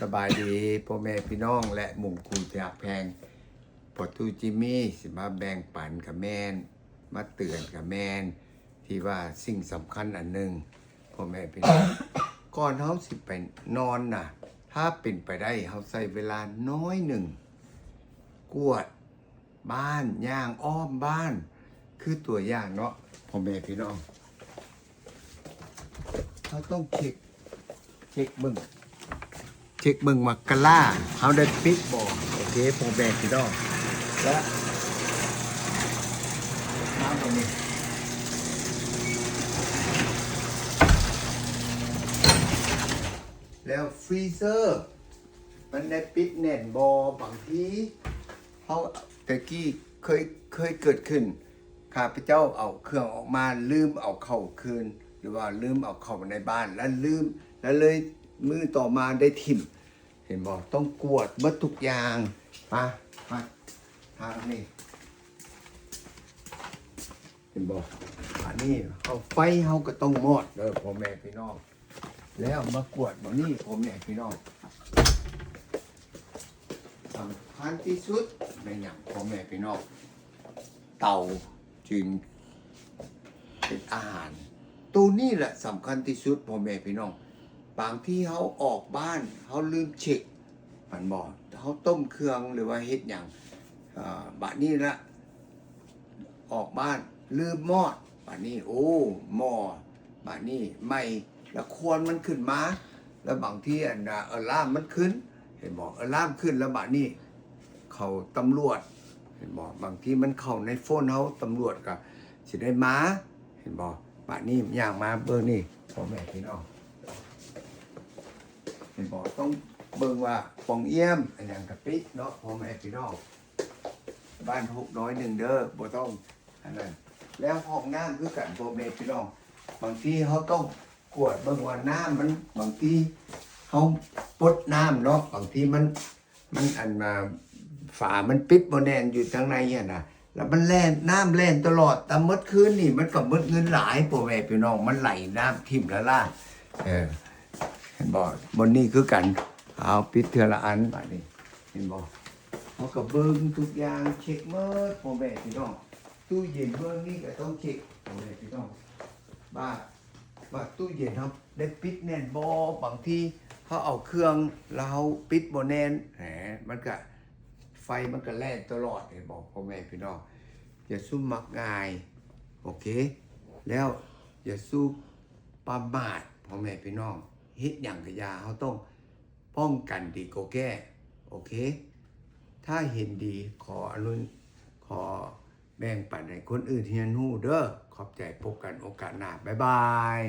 ສະບາຍດີພໍ່ແມ່ພີ່ນ້ອງ ແລະ ໝູ່ຄູ່ທີ່ຮັກແພງ. ພໍ່ຕູ້ຈິມມີຊິມາແບ່ງປັນກະແມ່ນ ມາເຕືອນກະແມ່ນ ທີ່ວ່າສິ່ງສຳຄັນອັນໜຶ່ງ ພໍ່ແມ່ພີ່ນ້ອງ ກ່ອນເຮົາຊິໄປນອນນະ ຖ້າເປັນໄປໄດ້ ເຮົາໃຊ້ເວລາໜ້ອຍໜຶ່ງ ກວດບ້ານ ຍ່າງອ້ອມບ້ານ ຄືຕົວຢ່າງເນາະ ພໍ່ແມ່ພີ່ນ້ອງ ເຮົາຕ້ອງເຊັກ ເຊັກເບິ່ງ ເຊັກເບິ່ງວ່າກະລາເຮົາໄດ້ປິດບໍ່. ໂອເຄ ພໍ່ແມ່ພີ່ນ້ອງ ແລະ ມາບັດນີ້ ແລ້ວຟຣີເຊີມັນໄດ້ປິດແໜ້ນບໍ່? ບາງທີເຮົາ ແຕ່ກີ້ເຄີຍ ເຄີຍເກີດຂຶ້ນ ຂ້າພະເຈົ້າເອົາເຄື່ອງອອກມາ ລືມເອົາເຂົ້າຄືນ ຫຼືວ່າລືມເອົາເຂົ້າໃນບ້ານ ແລ້ວລືມ ແລ້ວເລີຍມື້ຕໍ່ມາໄດ້ຖິ້ມ. ເຫັນບໍ່? ຕ້ອງກວດເບິດທຸກຢ່າງ. ມາ ມາທາງນີ້ ເຫັນບໍ່? ອັນນີ້ເຮົາ ໄຟເຮົາກໍຕ້ອງມອດເດີ ພໍ່ແມ່ພີ່ນ້ອງ. ແລ້ວມາກວດໝ່ອງນີ້ ພໍ່ແມ່ພີ່ນ້ອງ ສຳຄັນທີ່ສຸດແມ່ນຫຍັງ ພໍ່ແມ່ພີ່ນ້ອງ? ເຕົາຈືນເຮັດອາຫານ ໂຕນີ້ແຫຼະສຳຄັນທີ່ສຸດ ພໍ່ແມ່ພີ່ນ້ອງ. ບາງທີເຮົາອອກບ້ານ ເຮົາລືມເຊັກ ແມ່ນບໍ່? ເຮົາຕົ້ມເຄື່ອງ ຫຼືວ່າເຮັດຫຍັງ ເອີ ບາດນີ້ລະ ອອກບ້ານລືມມອດ ບາດນີ້ ໂອ້ ໝໍ້ ບາດນີ້ໄໝ້ ລະຄວັນມັນຂຶ້ນມາ ລະບາງທີອັນນາ ອາລາມມັນຂຶ້ນ ເຫັນບໍ່? ອາລາມຂຶ້ນ ລະບາດນີ້ເຂົາຕຳຫຼວດ ເຫັນບໍ່? ບາງທີມັນເຂົ້າໃນໂຟນເຮົາ ຕຳຫຼວດກະຊິໄດ້ມາ ເຫັນບໍ່? ບາດນີ້ຍ່າງມາເບິ່ງນີ້ ພໍ່ແມ່ພີ່ນ້ອງ ເຫັນບໍ່? ຕ້ອງເບິ່ງວ່າປ່ອງອຽມ ອັນຫຍັງກະປິດເນາະ ພໍ່ແມ່ພີ່ນ້ອງ. ບ້ານຫົກໜ້ອຍໜຶ່ງເດີ ບໍ່ຕ້ອງອັນນັ້ນ. ແລ້ວຫ້ອງນ້ຳຄືກັນ ພໍ່ແມ່ພີ່ນ້ອງ ບາງທີເຮົາຕ້ອງກວດເບິ່ງວ່ານ້ຳມັນ ບາງທີເຮົາປົດນ້ຳເນາະ ບາງທີມັນ ມັນອັນນ່າ ຝາມັນປິດບໍ່ແໜ້ນຢູ່ທາງໃນຫັ້ນນະ ແລ້ວມັນແລ່ນ ນ້ຳແລ່ນຕະຫຼອດ ຕາໝົດຄືນນີ້ ມັນກໍໝົດເງິນຫຼາຍ ພໍ່ແມ່ພີ່ນ້ອງ ມັນໄຫຼນ້ຳຖິ້ມລະລາ. ເອີ ເຫັນບໍ່? ບ່ອນນີ້ຄືກັນ ເອົາ ປິດເທື່ອລະອັນ ບາດນີ້ ເຫັນບໍ່? ເຮົາກໍເບິ່ງທຸກຢ່າງ ເຊັກໝົດ ພໍ່ແມ່ພີ່ນ້ອງ. ຕູ້ເຢັນເບິ່ງນີ້ກໍຕ້ອງເຊັກ ພໍ່ແມ່ພີ່ນ້ອງ ວ່າ ວ່າຕູ້ເຢັນເຮົາໄດ້ປິດແໜ້ນບໍ່? ບາງທີເຮົາເອົາເຄື່ອງແລ້ວເຮົາປິດບໍ່ແໜ້ນ ແຫມ ມັນກະ ໄຟມັນກະແລ່ນຕະຫຼອດ ເຫັນບໍ່ ພໍ່ແມ່ພີ່ນ້ອງ? ຢ່າສູ່ມັກງ່າຍ ໂອເຄ ແລ້ວຢ່າສູ່ປະໝາດ ພໍ່ແມ່ພີ່ນ້ອງ ເຮັດຫຍັງກະຢ່າ ເຮົາຕ້ອງປ້ອງກັນດີກວ່າແກ້ ໂອເຄ. ຖ້າເຫັນດີ ຂໍອະນຸ ຂໍ ແບ່ງປັນໃຫ້ຄົນອື່ນຮຽນຮູ້ເດີ. ຂອບໃຈ, ພົບກັນໂອກາດໜ້າ. ບາຍບາຍ.